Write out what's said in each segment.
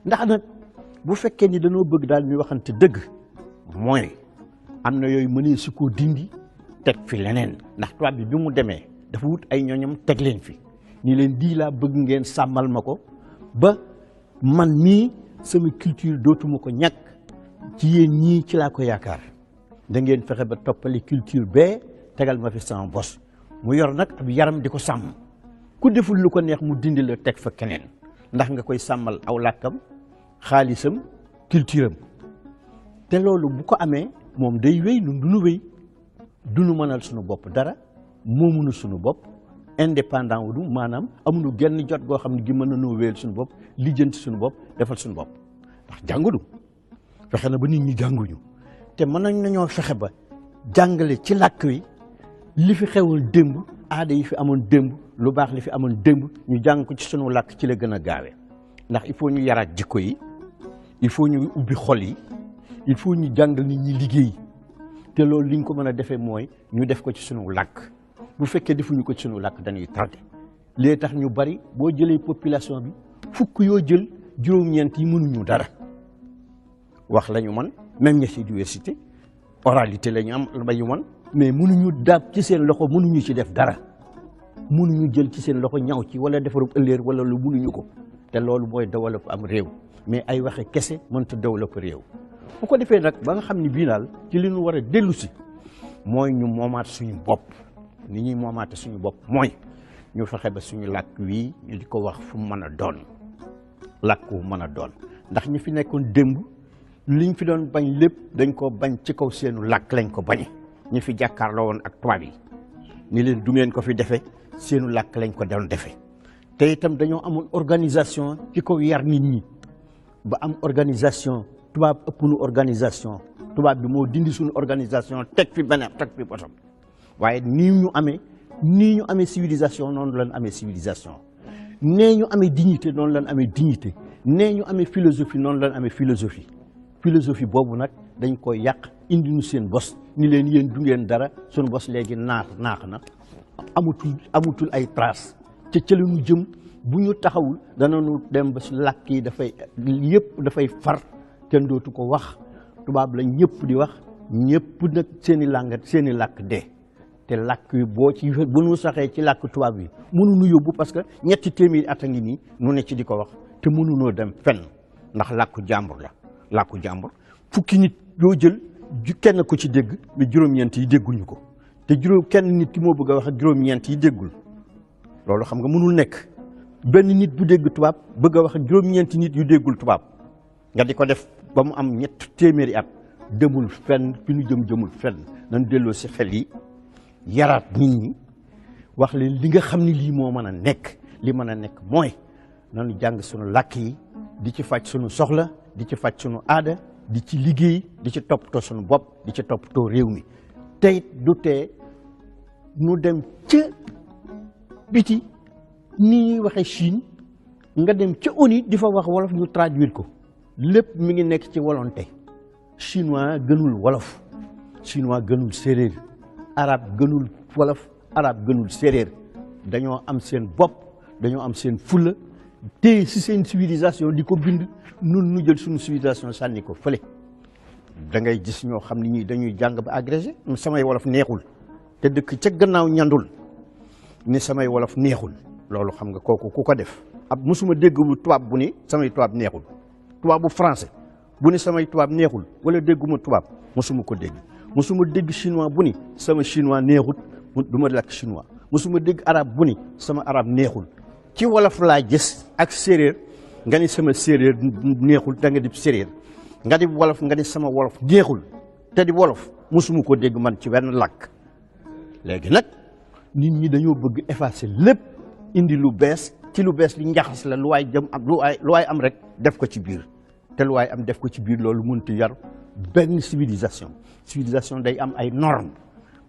ndax nag bu fekkee ni dañoo bëgg daal ñu waxante dëgg mooy am na yooyu mënee su ko dindi teg fi leneen ndax tubaab bi mu demee dafa wut ay ñooñam teg leen fi ni leen di laa bëgg ngeen sàmmal ma ko ba man mii sama culture dootuma ko ñàkk ci yéen ñii ci laa ko yaakaar da ngeen fexe ba toppali culture bee tegal ma fi sama bos mu yor nag ab yaram di ko sàmm ku deful lu ko neex mu dindi la teg fa keneen ndax nga koy sàmmal aw làkkam xaalisam culture am te loolu bu ko amee moom day wéy nun duñu wéy duñu mënal suñu bopp dara moomunu suñu bopp indépendant wu du maanaam amuñu genn jot goo xam ne gi mën na noo wéyal suñu bopp lijjanti suñu bopp defal suñu bopp ndax jànguñu fexe na ba nit ñi jànguñu te mën nañoo fexe ba jàngale ci làkk wi li fi xewul démb aada yi fi amoon démb lu baax li fi amoon démb ñu jàng ko ci sunu làkk ci la gën a gaawe ndax il faut ñu yaraat jikko yi il faut ñu ubbi xol yi il faut ñu jàngal nit ñi liggéey te loolu li ñu ko mën a defee mooy ñu def ko ci sunu làkk bu fekkee defuñu ko ci sunu làkk dañuy tardé léegi tax ñu bari boo jëlee population bi fukk yoo jël juróom-ñeent yi mënuñu dara wax la ñu mën même ña ci diversité oralité la ñu am la ñu mën mais mënuñu daab ci seen loxo mënuñu ci def dara mënuñu jël ci seen loxo ñaw ci wala defarub ëllëer wala lu mënuñu ko te loolu mooy développe am réew mais ay waxe kese mënta développe réew bu ko defee nag ba nga xam ne bii daal ci li ñu war a dellu si mooy ñu moomaat suñu bopp ni ñuy moomaate suñu bopp mooy ñu fexe ba suñu làkk wii ñu di ko wax fu mu mën a doon làkk wu mën a doon ndax ñi fi nekkoon démb liñ fi doon bañ lépp dañ ko bañ ci kaw seenu làkk lañ ko bañe ñi fi jàkkaarloo woon ak tubaab yi ni leen du ngeen ko fi defee seenu làkk lañ ko doon defee te itam dañoo amoon organisation ci kaw yar nit ñi ba am organisation tubaab ëpp nu organisation tubaab bi moo dindi suñu organisation teg fi beneen teg fi botam waaye nii ñu amee civilisation noonu lañ amee civilisation nee ñu amee dignité noonu lañ amee dignité nee ñu amee philosophie noonu lañ amee philosophie boobu nag dañ koy yàq indi nu seen bos ni leen yéen du ngeen dara suñu bos léegi naax na amutul ay trace te ca la ñu jëm bu ñu taxawul danañu dem ba si làkk yi dafay far kenn dootu ko wax tubaab la ñëpp di wax ñëpp nag seen i làkk dee te làkk yi bu ñu saxee ci làkk tubaab yi mënuñu yóbbu parce que ñetti téeméeri at a ngi nii nu ne ci di ko wax te mënunoo dem fenn ndax làkku jàmbur la làkku jàmbur fukki nit yoo jël kenn ko ci dégg mais juróom-ñeent yi dégguñu ko te kenn nit ki moo bëgg a wax ak juróom-ñeent yi déggul loolu xam nga mënul nekk benn nit bu dégg tubaab bëgg a wax ak juróom-ñeenti nit yu déggul tubaab nga di ko def ba mu am ñett téeméeri at demul fenn fi ñu jëmul fenn nañ delloo si xel yi yaraat nit ñi wax leen li nga xam ne lii moo mën a nekk li mën a nekk mooy nañu jàng sunu làkk yi di ci faj sunu soxla di ci faj sunu aada di ci liggéey di ci toppatoo sunu bopp di ci toppatoo réew mi tey du tee nu dem ca biti ni ñuy waxee Chine nga dem ca ONU di fa wax wolof ñu traduire ko lépp mi ngi nekk ci volonté chinois gënul wolof chinois gënul séeréer arabe gënul wolof arabe gënul séeréer dañoo am seen bopp dañoo am seen fulla te si seen civilisation di ko bind nun nu jël suñu civilisation sànni ko fële da ngay gis ñoo xam ne ñii dañuy jàng ba agrégé samay wolof neexul te dëkk ca gannaaw ñandul ni samay wolof neexul loolu xam nga kooku ku ko def ab mosuma dégg bu tubaab bu ni samay tubaab neexul tubaab bu français bu ni samay tubaab neexul wala dégguma tubaab mosuma ko dégg mosuma dégg chinois bu ni sama chinois neexul du ma lakk chinois mosuma dégg arabe bu ni sama arabe neexul ci wolof laa gis ak séeréer nga ni sama séeréer neexul da nga di séeréer nga di wolof nga ni sama wolof neexul te di wolof mosuma ko dégg man ci benn làkk léegi nag nit ñi dañoo bëgg effacer lépp indi lu bees ci lu bees li njaxas la lu waay jëm am lu waay am rek def ko ci biir te lu waay am def ko ci biir loolu mënut yar benn civilisation day am ay normes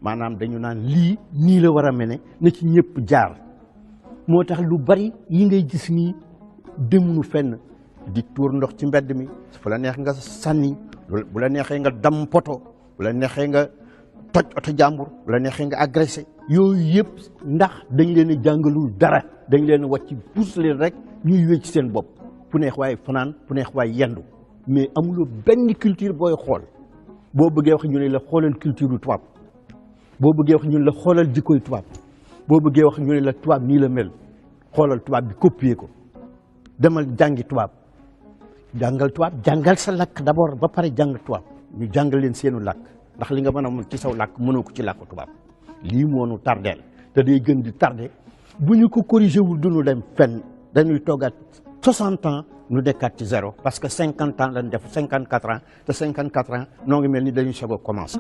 maanaam dañu naan lii nii la war a mel ne ci ñëpp jaar moo tax lu bari yi ngay gis nii demuñu fenn di tuur ndox ci mbedd mi fu la neex nga sànni bu la neexee nga dam poto bu la neexee nga toj oto jàmbur bu la neexee nga agressé yooyu yëpp ndax dañ leen a jàngalul dara dañ leen a wàcc pousse leen rek ñuy wéy ci seen bopp fu neex waay fanaan fu neex waay yendu mais amuloo benn culture booy xool boo bëggee wax ñu ne la xoolal culture tubaab boo bëggee wax ñu ne la xoolal jikkoy tubaab boo bëggee wax ñu ne la tubaab nii la mel xoolal tubaab bi copier ko demal jàngi tubaab jàngal tubaab jàngal sa làkk d'abord ba pare jàng tubaab ñu jàngal leen seenu làkk ndax li nga mën a mën ci saw làkk mënoo ko ci làkk tubaab lii moo nu tardeel te day gën di tardé bu ñu ko corrigé wul duñu dem fenn dañuy toogaat 60 ans ñu dekkaat ci zéro parce que 50 ans lañ def 54 ans te 54 ans noo ngi mel ni dañuy soog a commencé